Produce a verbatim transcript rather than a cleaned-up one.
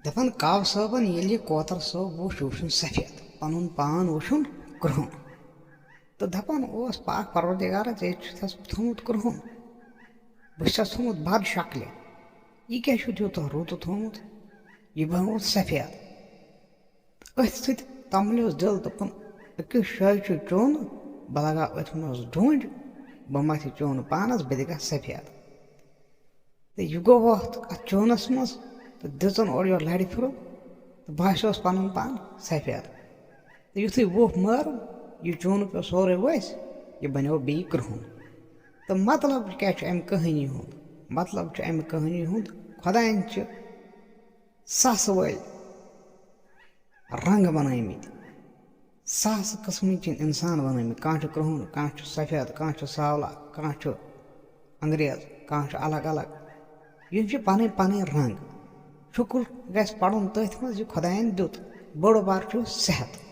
دَپان، کاو صٲبَن ییٚلہِ یہِ کوتَر صٲب وُچھ، یہِ وُچھُن سفید، پَنُن پان وُچھُن کرٛہُن۔ تہٕ دَپان اوس، پاک پروردگارا، ژےٚ چھُتھَس تھوٚمُت کرٛہُن، بہٕ چھَس تھوٚمُت بَد شکلہِ، یہِ کیٛاہ چھُتھ یوٗتاہ رُت تھوٚمُت، یہِ بَنووُتھ سفید۔ أتھۍ سۭتۍ تَملیوس دِل، دوٚپُن، أکِس جایہِ چھُ چوٗنہٕ، بہٕ لگاو أتھۍ منٛز ڈوٗنۍ، بہٕ مَتھٕ یہِ چوٗنہٕ پانَس، بہٕ تہِ گژھٕ سفید۔ تہٕ یہِ گوٚو وۄتھ اَتھ چوٗنَس منٛز تہٕ دِژٕن اورٕ یورٕ لَرِ پھِرُن تہٕ باسیوس پَنُن پان سفید۔ تہٕ یُتھُے وُپھ مٲر، یہِ چوٗنہٕ پیوٚو سورُے ؤسۍ، یہِ بَنیو بیٚیہِ کرٛہُن۔ تہٕ مطلب کیٛاہ چھُ اَمہِ کہانی ہُنٛد؟ مطلب چھُ اَمہِ کہانی ہُنٛد، خۄدایَن چھِ ساسہٕ وٲلۍ رنٛگ بَنٲومٕتۍ، ساسہٕ قٕسمٕکۍ چھِ اِنسان بَنٲومٕتۍ۔ کانٛہہ چھُ کرٛہُن، کانٛہہ چھُ سفید، کانٛہہ چھُ ساولا، کانٛہہ چھُ انگریز، کانٛہہ چھُ الگ الگ۔ یِم چھِ پَنٕنۍ پَنٕنۍ رنٛگ۔ شُکُر گژھِ پَرُن تٔتھۍ منٛز، یہِ خۄدایَن دیُت۔ بوٚڑ بار چھُ صحت۔